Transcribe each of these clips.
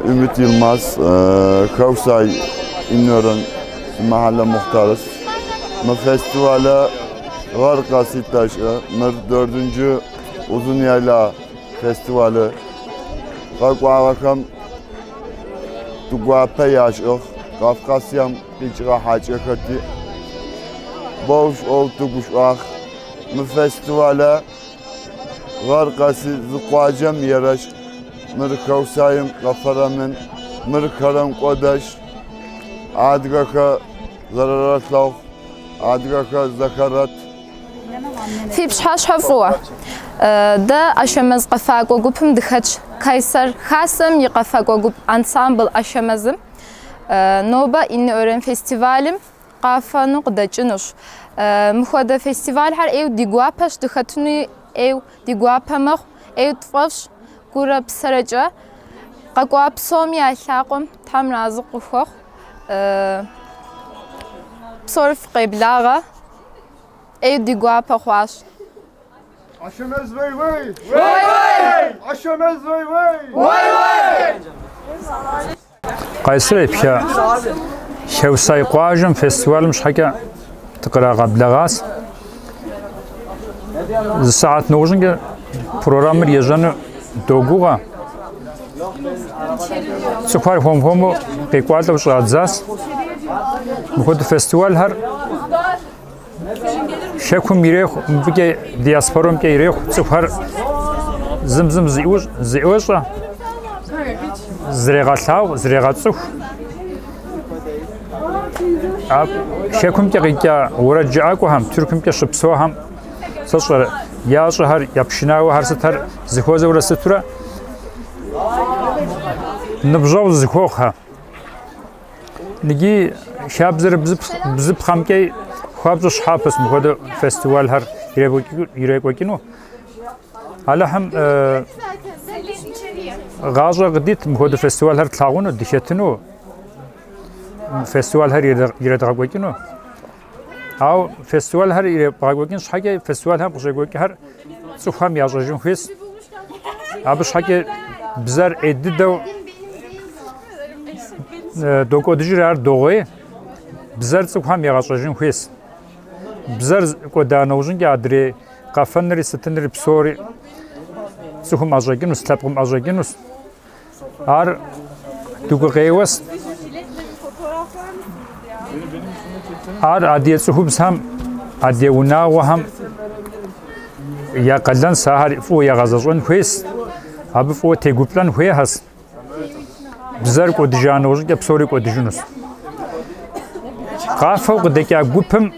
Ümit Yılmaz, Хэусай İnören mahalle muhtarız. Мы festivale гъэр къэси тэшӏэ. Мыр dördüncü Uzunyayla festivali. Къэкӏуагъэхэм тигуапэ яшӏыгъ. Кавказием къикӏыгъэ хьакӏэхэр тиӏ. Боу шӏоу тыгушӏуагъ. Мы фестивалэ гъэр къэси зы къуаджэм ерэшӏ. Мыр Хэусаим къэфэрэмын, мыр Хэрэнкӏодэщ. Адыгэхэр зэрэрэлъэгъу, адыгэхэр зэхэрэт. Фи пщыхьэщхьэ фӏыуэ. Дэ Ашэмэз къэфакӏуэ гупым дыхэтщ. Кайсэр Хасэм и къэфакӏуэ гуп ансамбль Ашэмэзым нобэ Инеорен фестивалым къафэну къыдэкӏынущ. Мыхуэдэ фестивалхэр ӏейуэ ди гуапэщ, дыхэтынуи ӏейуэ ди гуапэ мэхъу, ӏейуэ тфӏэфӏщ гурэ псэрэкӏэ. Къэкӏуа псоми я лъакъуэм Тхьэм разы къыхуэхъу. Псори фыкъеблагъэ, ӏейуэ ди гуапэ хъуащ. Ашэмэз вей вей! Вей вей! Ашэмэз вей вей! Вей вей! Къайсэр епха Хэусай къуажэм фестивалым щхьэкӏэ дыкърагъэблэгъащ. Зы сыхьэт нэужьынкӏэ программэр ежьэну догугъэ. Цӏыхухэр хуэм-хуэму къекӏуалӏэу щӏадзащ. Мыпхуэдэ фестивалхэр хэкум ирехъу, мыбыкӏэ диаспорэмкӏэ ирехъу, цӏыхухэр зым зым зыӏуощӏэ, зрегъэлъагъу, зрегъэцӏыху. Хэкумкӏэ къикӏа уэрэд жыӏакӏуэхэм, Тыркумкӏэ щыпсэухэм сэ сщӏэрэ, ящӏэхэр, я пшынауэхэр сытхэр зыхуэзэурэ сытурэ ныбжьэгъу зыхуохъухэ. Иджы хабзэр бзыпхъэмкӏэ хуабжьу щхьэпэщ мыпхуэдэ фестивалхэр ирекӏуэкӏыну. Алыхьым гъащӏэ къыдит мыпхуэдэ фестивалхэр тлъагъуну, дыхэтыну, фестивалхэр иредгъэкӏуэкӏыну. Ауэ фестивалхэр иребгъэкӏуэкӏын щхьэкӏэ фестивалхэм къыщекӏуэкӏхэр цӏыхухэм ящӏэжын хуейщ. Абы щхьэкӏэ бзэр ӏей дыдэу докӏуэдыжыр ар догъуей. Бзэр цӏыхухэм егъэщӏэжын хуейщ. Бзэр кӏуэда нэужьынкӏэ адрей къэфэнри сытынри псори цӏыхум ӏэщӏэкӏынущ, лъэпкъым ӏэщӏэкӏынущ. Ар дыгукъеуэщ. Ар адыгэ цӏыхубзхэм, адыгэ унагъуэхэм я къалэнщ, ахэр фӏыуэ ягъэзэщӏэн хуейщ, абы фӏыуэ тегуплӏэн хуейхэщ. Бзэр кӏуэдыжа нэужькӏэ псори кӏуэдыжынущ. Къафэу къыдэкӏа гупым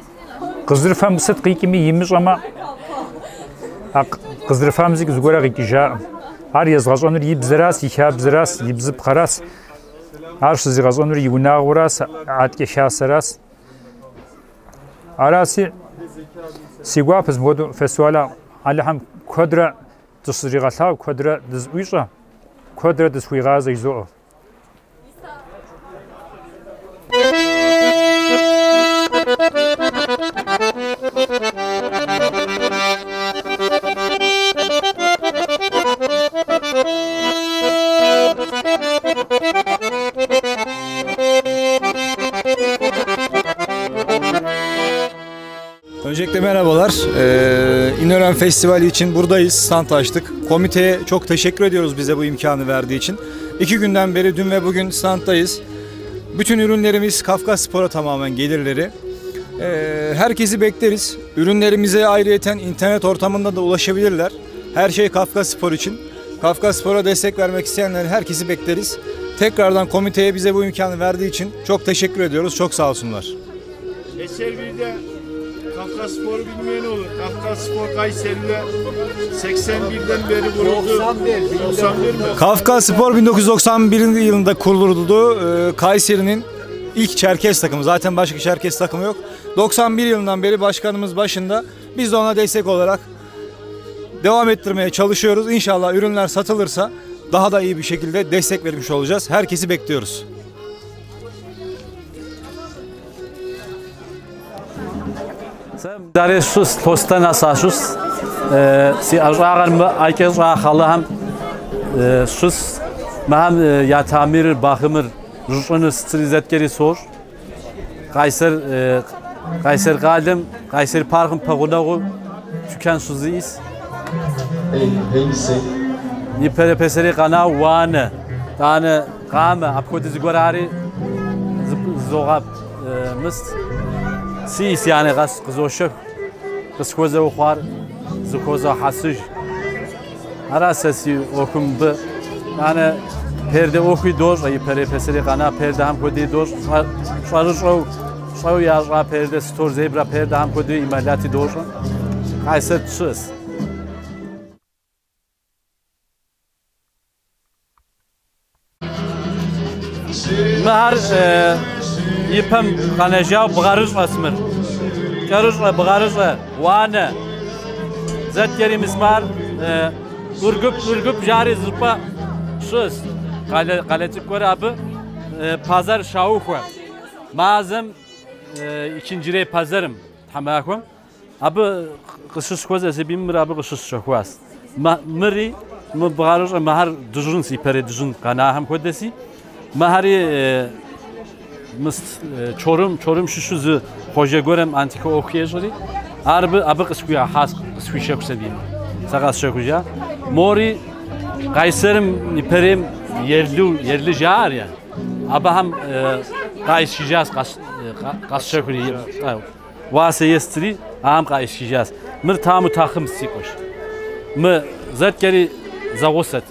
къызэрыфэм сыт къикӏми имыщӏэмэ, а къызэрыфам зыкӏ зыгуэрэ къикӏыжаӏым. Ар езгъэщӏэнур и бзэращ, и хабзэращ, и бзыпхъэращ. Ар щызигъэщӏэнур и унагъуэращ, аткӏэ хасэращ. Араси, си гуапэщ мыпхуэдэу фестивалыр Алыхьым куэдрэ дыщызригъэлъагъу, куэдрэ дызыӏуищӏэ, куэдрэ дысхуигъазэ жызоӏэ. Öncelikle merhabalar. İnören Festivali için buradayız, stand açtık. Komiteye çok teşekkür ediyoruz bize bu imkanı verdiği için. 2 günden beri dün ve bugün standdayız. Bütün ürünlerimiz Kafkasspor'a tamamen gelirleri. Herkesi bekleriz. Ürünlerimize ayrıyeten internet ortamında da ulaşabilirler. Her şey Kafkasspor için. Kafkasspor'a destek vermek isteyenleri herkesi bekleriz. Tekrardan komiteye bize bu imkanı verdiği için çok teşekkür ediyoruz. Çok sağ olsunlar. Eserbir'de Kafkasspor'u bilmeyen olur. Kafkasspor Kayseri'de 81'den beri kuruldu. 91 mi? Kafkasspor 1991 yılında kuruldu. Kayseri'nin ilk Çerkez takımı. Zaten başka Çerkez takımı yok. 91 yılından beri başkanımız başında. Biz de ona destek olarak devam ettirmeye çalışıyoruz. İnşallah ürünler satılırsa daha da iyi bir şekilde destek vermiş olacağız. Herkesi bekliyoruz. Дарей сщыщ, Лъостэн сащыщ, си ӏэщӏагъэр мы ӏэкӏэ щӏа хъэлыхэм щыщ. Мыхэм я тамирыр, бахымыр, жьыщӏыныр сытри зэткӏэри сощӏ. Къайсэр Къайсэр къалэм, Къайсэр паркым пэгъунэгъуу тучан щызиӏис. Ипэрей пасэрей къэнау уанэ, тӏанэ къамэ, апхуэдэ зыгуэр ари зызогъэп мыст. Сиӏис яни къэс къызощэху, къысхуэзэу хъуар зыхуозэхьэсыж. Ара сэ си ӏуэхум мыбы. Тӏанэ пердэ ӏуэхуи дощӏэ, ипэрей пасэрей къэна пердэхэм хуэдэи дощӏ, щӏэрыщӏэу щӏэу ящӏа пердэ, стор зебра пердэхэм хуэдэу ималати дощӏэ. Къайсэр тщыӏэс. Мыхэр ипэм къэнэжауэ бгъэрыщӏэс мыр. Кӏэрыщӏэ, бгъэрыщӏэ, уанэ. Зэткӏэри мис мар Ургуп, Ургуп жари зыщӏыпӏэ щыӏэс. Къалэ, къалэ цӏыкӏу гуэр абы пазар щаухуэ. Мазэм икӏынджырей пазарым, тхьэмахуэм. Абы къыщысхуэзэ сабийм мыр абы къыщысщэхуащ. Мыри, мы бгъэрыщӏэ мыхэр дыжьынс, ипэрей дыжьын къэнахэм хуэдэси. Мыхэри мыст Чорум, Чорум щыщу зы хъуэжэ гуэрым антикэ ӏуэху ещӏри, ар абы, абы къысхуигъэхьащ, къысхуищэху сабийм. Сэ къэсщэхужа. Мори Къайсэрым ипэрейм ерлу, ерлы жаӏэр я. Абыхэм къайсхыжащ, къэсщэхури. Уасэ естри, ахьэм къаӏисхыжащ. Мыр таму тахъым си къуэш. Мы зэткӏэри зэгъусэт.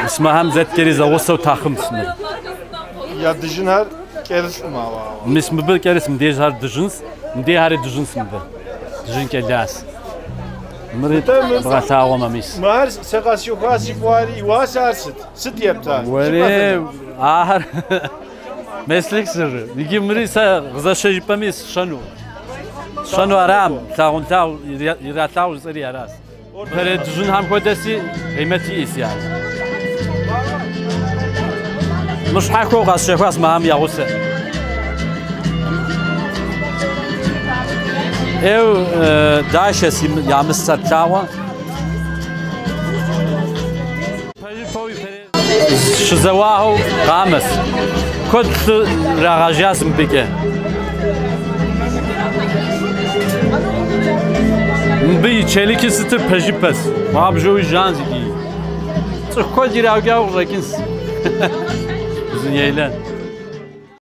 Мис мыхэм зэткӏэри зэгъусэу тахъымс мыр. Я дыжьынхэр кӏэрылъкъым ауэ. Мис мыбы кӏэрыс, мыбдежхэр дыжьынс, мыбдежхэри дыжьынс мыбы. Дыжьын кӏэлас. Мыри бгъэлъагъуэмэ, мис. Мыхэр сэ къэсщэхуа си фӏуари, и уасэ ар сыт? Сыт епта? Уэрей, ахэр Meslek sırrı. Иджы мыри сэ къызэщэ жыпӏэми сщэну. Сщэну арам, лъагъунлъагъу иралъагъу жысӏэри аращ. Пэрей дыжьынхэм хуэдэси къимэт иӏэс яр. Мы щхьэхуэу къэсщэхуащ мыхэм я гъусэ. Эу дахэс ямысцэр плъагъуэ. Щызэуахэу къамэс. Куэд лъы ирагъэжащ мыбыкӏэ. Мыбы и челики сытыр пэжыпэс. Хуабжьэуи жан зыкӏи. Цӏыху куэд ираукӏауэ къыщӏэкӏынс. Узынейлэ.